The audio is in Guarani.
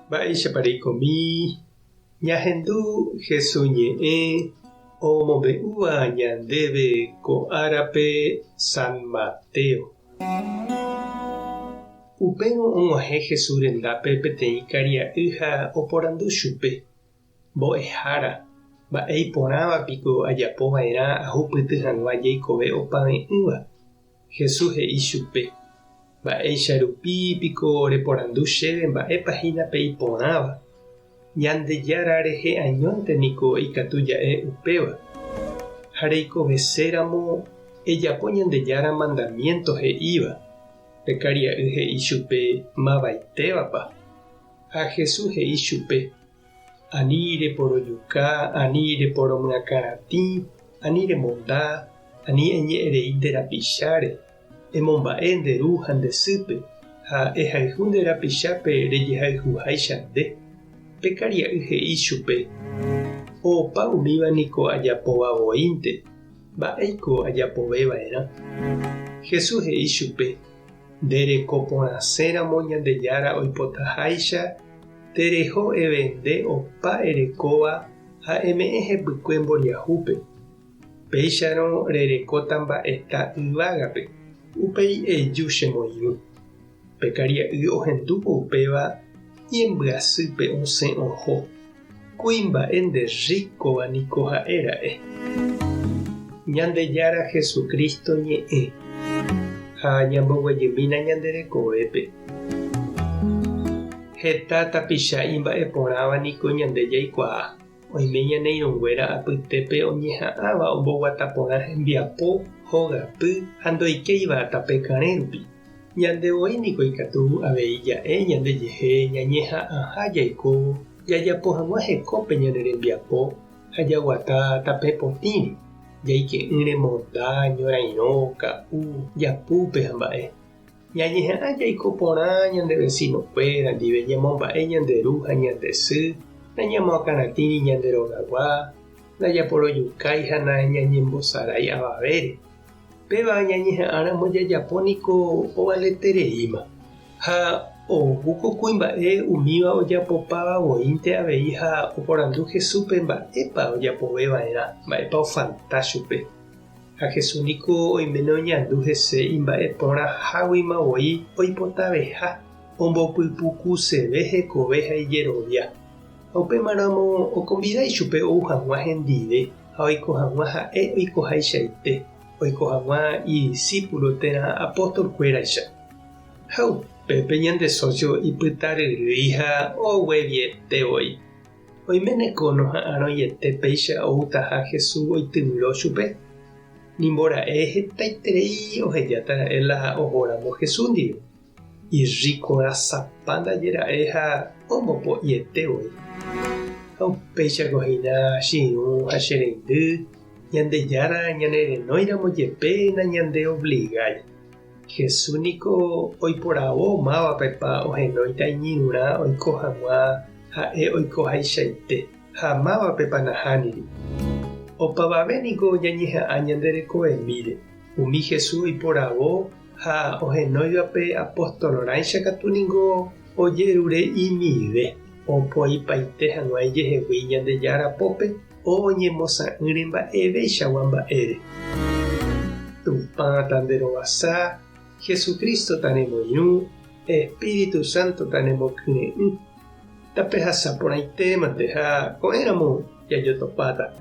Mba'éichapa reikomi ñahendu Jesús ñe'ẽ omombe'úva ñandéve ko árape San Mateo. Upérõ og̃uahẽ Jesús rendápe peteĩ karia'y ha oporandu chupe, Mbo'ehára, mba'e iporãva piko ajapo va'erã ahupyty hag̃ua jeikove opave'ỹva? Jesús he'i chupe, Mba'éicha rupi piko reporandu chéve mba'épa hína pe iporãva? Ñandejára rehe añónte niko ikatu ja'e upéva. Ha reikoveséramo, ejapo Ñandejára mandamiénto he'íva. Pe karia'y he'i chupe, Mavaitévapa? Ha Jesús he'i chupe, Ani reporojuka, ani reporomyakãratĩ, ani remonda, ani eñe'ẽrei nde rapicháre, emomba'e nde ru ha nde sýpe, ha ehayhu nde rapichápe rejehayhuháicha nde. Pe karia'y he'i chupe, Opa umíva niko ajapóva voínte, mba'éiko ajapove va'erã? Jesús he'i chupe, Nde reko porãséramo Ñandejára oipotaháicha, tereho evende opa erekóva ha eme'ẽ hepykue mboriahúpe. Péicharõ rerekóta mba'eta yvágape, upéi eju chemoirũ. Pe karia'y ohendúvo upéva, ñembyasýpe osẽ oho. Kuimba'e nde rríkova niko ha'e ra'e. Ñandejára Jesucristo ñe'ẽ. Ha ñamboguejymína ñande rekovépe. Heta tapicha imba'eporãva niko ñande jaikuaa. Oime ñane irũnguéra apytépe oñeha'ãva omboguata porã hembiapo, hogapy ha ndoikéiva tape karẽ rupi. Ñande voi niko ikatu avei ja'e ñandejehe ñañeha'ãha jaikóvo jajapo hag̃ua hekópe ñane rembiapo ha jaguata tape potĩre, jaike'ỹre monda, ñorairõ, ka'u, japúpe ha mba'e. Ñañeha'ã jaiko porã ñande vesinokuéra ndive, ñamomba'e ñande ru ha ñande sy, nañamoakãratĩri ñande rogagua, ndajaporojukái ha nañañembosarái avavére. Péva ñañeha'ãramo jajapo niko ovaletereíma. Ha ou ko kuimba'e umíva ojapopáva voínte avei ha oporandu Jesúspe mba'épa ojapove va'erã, mba'épa ofalta chupe. Ha Jesús niko oiméne oñandu hese imba'e porã háguima voi oipotaveha, ombopypukuseve hekove ha ijerovia. Ha upémaramo okonvida ichupe ou hag̃ua hendive ha oiko hag̃ua ha'e oikohaichaite, oiko hag̃ua idisípulo térã apostolkuéraicha. Ha upépe ñande sósio ipytaryrýi ha ogueviete voi. Oiméne ko noha'arõiete péicha outaha Jesús oityvyro chupe? Nimbora'e hetaiterei ohejáta ra'e la ohóramo Jesús ndive. Irríko rasapa ndaje ra'e ha ombopo'iete voi. Ha upéichako hína che irũ ha che reindy, Ñandejára ñanerenóiramo jepe nañandeovligái. Jesús niko oiporavo mávapepa ohenóita iñirũrã oiko hag̃ua ha'e oikohaichaite, ha mávapepa nahániri. Opavave niko ñañeha'ã ñande rekovemíre. Umi Jesús oiporavo ha ohenóivape apostolrãicha katu niko ojerure imive, opoipaite hag̃ua ijehegui Ñandejára pópe oñemosã'ỹre mba'eveichagua mba'ére. Tupã tanderovasa, Jesucristo tanemoirũ, Espíritu Santo tanemokyre'ỹ. Tapehasa porãitémante ha ko'ẽramo jajotopáta.